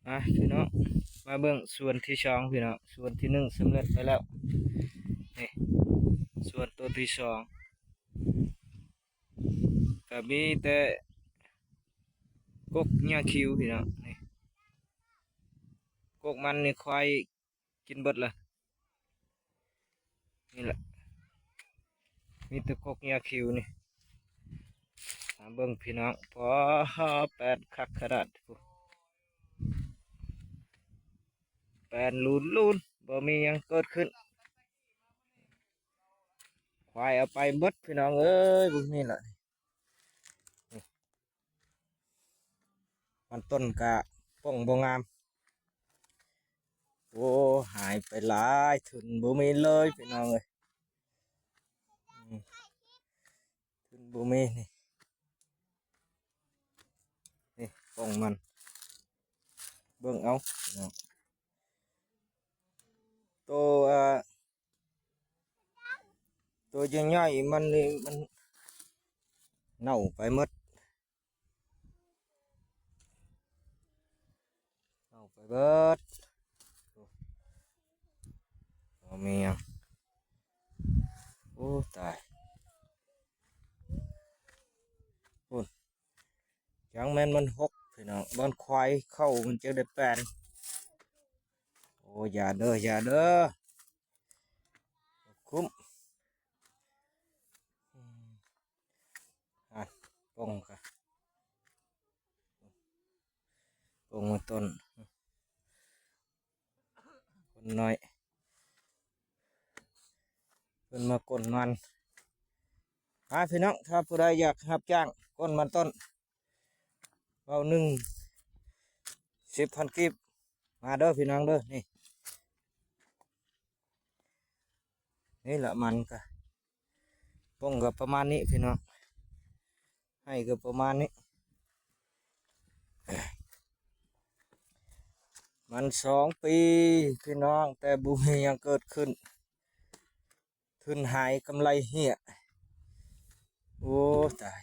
ມາພີ່ນ້ອງ ມາເບິ່ງສວນທີສອງພີ່ນ້ອງ. ສວນທີໜຶ່ງສຳເລັດໄປແລ້ວ ນີ້ ສວນໂຕທີສອງ ກະມີແຕ່ກົກຫຍ້າຂິວພີ່ນ້ອງ. ນີ້ ກົກມັນນີ້ຄວາຍກິນເບິດລະ ນີ້ແຫຼະ ມີແຕ່ກົກຫຍ້າຂິວນີ້. ມາເບິ່ງພີ່ນ້ອງ ປໍ ແປນຄັກຂະໜາດ ແປນລູນໆ ບໍ່ມີຫຍັງເກີດຂຶ້ນ ຄວາຍເອົາໄປເບິດພີ່ນ້ອງເອີຍ. ເບິ່ງນີ້ລະ ມັນຕົ້ນກະປ່ອງບໍ່ງາມ. ໂອ້ ຫາຍໄປຫຼາຍ ທຶນບໍ່ມີເລີຍພີ່ນ້ອງເອີຍ ອືມ ທຶນບໍ່ມີ. ນີ້ ນີ້ປ່ອງມັນ ເບິ່ງເອົາເນາະ ໂຕ ອ່າ ໂຕໃຫຍ່ໆ ມັນນີ້ ມັນເນົ່າໄປໝົດ ເນົ່າໄປເບິດ. ໂອ້ ບໍ່ມີຫຍັງ ໂອ້ ຕາຍ ພຸ້ນ ຈັ່ງແມ່ນມັນຫົກພີ່ນ້ອງ ບ່ອນຄວາຍເຂົ້າມັນຈຶ່ງໄດ້ແປນ. ໂອ້ ຢ່າເດີ ຢ່າເດີ ຄຸ້ມ ອືມ ອ່ະ ປ່ອງກະ ປ່ອງມັນຕົ້ນ ຄົນນ້ອຍ ເພິ່ນມາກົນມັນ. ມາພີ່ນ້ອງ ຖ້າຜູ້ໃດຢາກຮັບຈ້າງກົນມັນຕົ້ນ ເວົ້າໜຶ່ງ ສິບພັນກີບ ມາເດີພີ່ນ້ອງເດີ. ນີ້ ນີ້ລະ ມັນກະ ປ່ອງກະປະມານນີ້ພີ່ນ້ອງ ໃຫ້ກະປະມານນີ້. ມັນສອງປີພີ່ນ້ອງ ແຕ່ບໍ່ມີຫຍັງເກີດຂຶ້ນ ທຶນຫາຍກຳໄລເຫ້ຍ. ໂອ້ ຕາຍ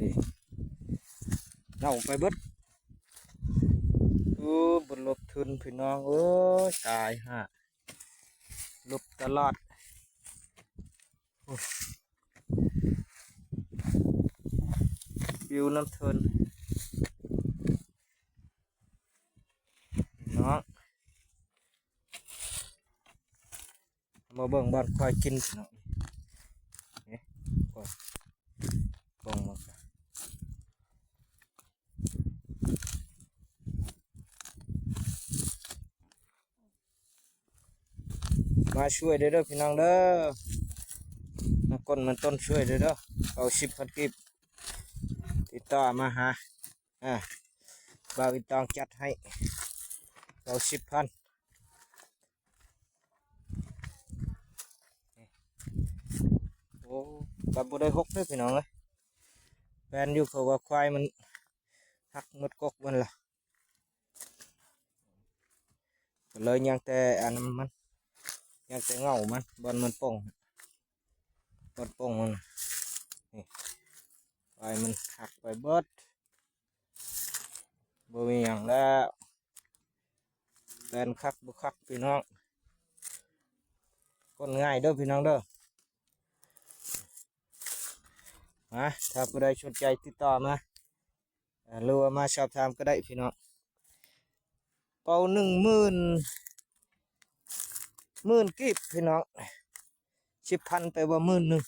ນີ້ ເນົ່າໄປເບິດ. ໂອ້ ບໍ່ລົບທຶນພີ່ນ້ອງເອີຍ ຕາຍຫາ ລົບຕະຫຼາດ ໂອ້ ປິວນຳທຶນເນາະ. ມາເບິ່ງບ່ອນຄວາຍກິນພີ່ນ້ອງ ນີ້ ປ່ອງມັນກະ ມາຊ່ວຍເດີ ເດີພີ່ນ້ອງເດີ ມາກົນມັນຕົ້ນຊ່ວຍເດີ ເດີ ເອົາສິບພັນກີບ ຕິດຕໍ່ມາຫາ ອ່າ ບ່າວອີຕອງຈັດໃຫ້ ເອົາສິບພັນ. ໂອ້ ກະບໍ່ໄດ້ຫົກເດີພີ່ນ້ອງເອີຍ ແປນຢູ່ ເພາະວ່າຄວາຍມັນຫັກໝົດກົກມັນລະ ກະເລີຍຍັງແຕ່ອັນນັ້ນມັນ ຍັງແຕ່ເຫງົ້າມັນ ບ່ອນມັນປ່ອງ ບ່ອນປ່ອງມັນ ນີ້ ຄວາຍມັນຫັກໄປເບິດ. ບໍ່ມີຫຍັງແລ້ວ ແປນຄັກບໍ່ຄັກພີ່ນ້ອງ ກົນງ່າຍເດີພີ່ນ້ອງເດີ. ມາ ຖ້າຜູ້ໃດສົນໃຈຕິດຕໍ່ມາ ອ່າ ຫຼືວ່າມາສອບຖາມກະໄດ້ພີ່ນ້ອງ. ເປົາໜຶ່ງໝື່ນ ໝື່ນກີບພີ່ນ້ອງ ສິບພັນ ແປວ່າໝື່ນໜຶ່ງ.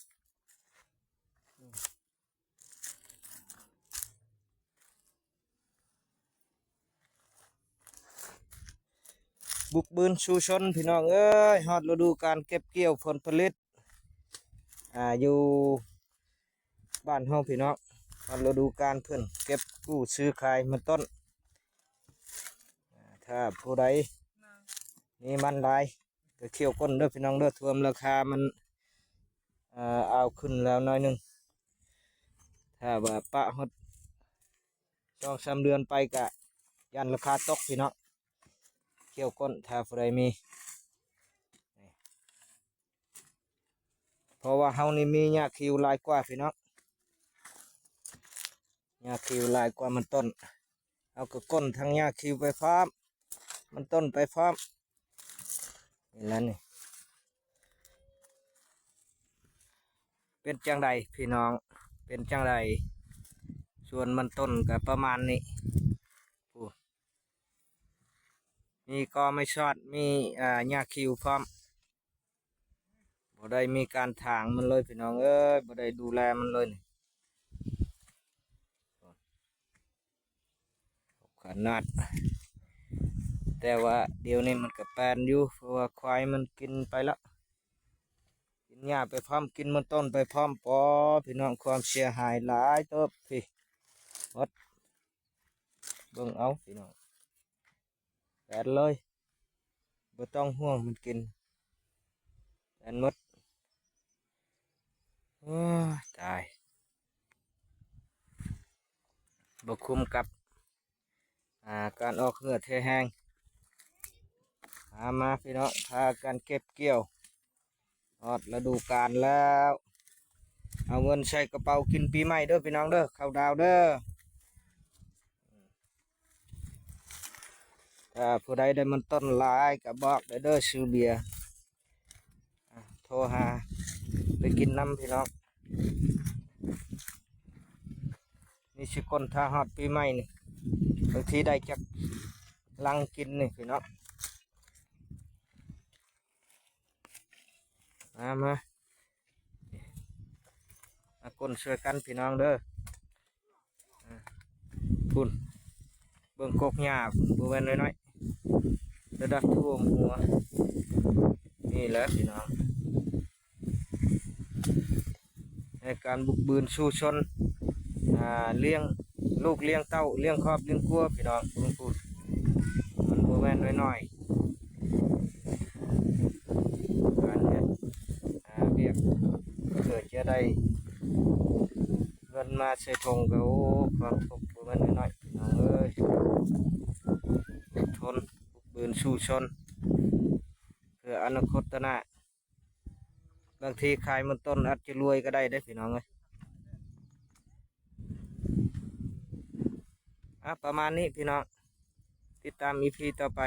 ບຸກບືນສູ້ຊົນພີ່ນ້ອງເອີຍ ຮອດລະດູການເກັບກ່ຽວຜົນຜະລິດ ອ່າ ຢູ່ບ້ານເຮົາພີ່ນ້ອງ ຮອດລະດູການເພິ່ນເກັບກູ້ຊື້ຂາຍມັນຕົ້ນ. ອ່າ ຖ້າຜູ້ໃດມີມັນຫຼາຍ ກະຂ້ຽວກົ້ນເດີພີ່ນ້ອງເດີ ຖ້ວມລາຄາມັນ ເອີ ເອົາຂຶ້ນແລ້ວໜ້ອຍໜຶ່ງ ຖ້າວ່າປະຮອດສອງສາມເດືອນໄປກະຢ້ານລາຄາຕົກພີ່ນ້ອງ ຂ້ຽວກົ້ນ ຖ້າຜູ້ໃດມີ ເພາະວ່າເຮົານີ້ມີຫຍ້າຂິວຫຼາຍກວ່າພີ່ນ້ອງ ຫຍ້າຄິວຫຼາຍກວ່າມັນຕົ້ນ ເຮົາກໍກົ້ນທັງຫຍ້າຄິວໄປພ້ອມ ມັນຕົ້ນໄປພ້ອມ ນີ້ແຫຼະນີ້. ເປັນຈັ່ງໃດພີ່ນ້ອງ ເປັນຈັ່ງໃດ? ສວນມັນຕົ້ນກໍປະມານນີ້ ໂອ້ ມີກໍໄມ້ຊອດ ມີ ອ່າ ຫຍ້າຄິວພ້ອມ. ບໍ່ໄດ້ມີການຖາງມັນເລີຍພີ່ນ້ອງເອີຍ ບໍ່ໄດ້ດູແລມັນເລີຍນີ້ ຂະໜາດ. ແຕ່ວ່າດຽວນີ້ມັນກໍແປນຢູ່ ເພາະວ່າຄວາຍມັນກິນໄປລະ ກິນຫຍ້າໄປພ້ອມ ກິນມັນຕົ້ນໄປພ້ອມ. ປໍ ພີ່ນ້ອງ ຄວາມເສຍຫາຍຫຼາຍເຕີບພີ້ ໝົດ. ເບິ່ງເອົາພີ່ນ້ອງ ແປນເລີຍ ບໍ່ຕ້ອງຫ່ວງ ມັນກິນແປນໝົດ. ໂອ້ຍ ຕາຍ ບໍ່ຄຸ້ມກັບ ອ່າ ການອອກເຫື່ອແຮງ. ມາ ມາພີ່ນ້ອງ ພາກັນເກັບກ່ຽວ ຮອດລະດູການແລ້ວ ເອົາເງິນໃສ່ກະເປົາກິນປີໃໝ່ເດີພີ່ນ້ອງເດີ ເຂົ້າດາວເດີ. ຖ້າຜູ້ໃດໄດ້ມັນຕົ້ນຫຼາຍກໍບອກໄດ້ເດີ ຊື້ເບຍ ໂທຫາໄປກິນນຳພີ່ນ້ອງ. ນີ້ຊິກົ້ນຖ້າຮອດປີໃໝ່ນີ້ ບາງທີໄດ້ຈັກລັງກິນນີ້ພີ່ນ້ອງ. ມາ ມາ ມາກົ້ນຊ່ວຍກັນພີ່ນ້ອງເດີ. ພຸ້ນ ເບິ່ງກົກຫຍ້າພຸ້ນ ບໍ່ແມ່ນນ້ອຍໆ ລະດັບຖ້ວມຫົວ. ນີ້ແຫຼະພີ່ນ້ອງ ໃນການບຸກບືນສູ້ຊົນ ອ່າ ລ້ຽງລູກລ້ຽງເຕົ້າ ລ້ຽງຄອບລ້ຽງຄົວພີ່ນ້ອງ. ເບິ່ງພຸ້ນ ມັນບໍ່ແມ່ນນ້ອຍໆ ການເຮັດ ອ່າ ວຽກເພື່ອຈະໄດ້ເງິນມາໃສ່ຖົງກໍ ໂອ້ ຄວາມທຸກບໍ່ແມ່ນນ້ອຍໆ ພີ່ນ້ອງເອີຍ. ອົດທົນ ບືນສູ້ຊົນ ເພື່ອອະນາຄົດຕະໜ້າ ບາງທີຂາຍມັນຕົ້ນອາດຈະລວຍກໍໄດ້ເດ້ພີ່ນ້ອງເອີຍ. ອ່ະ ປະມານນີ້ພີ່ນ້ອງ ຕິດຕາມອີພີຕໍ່ໄປ.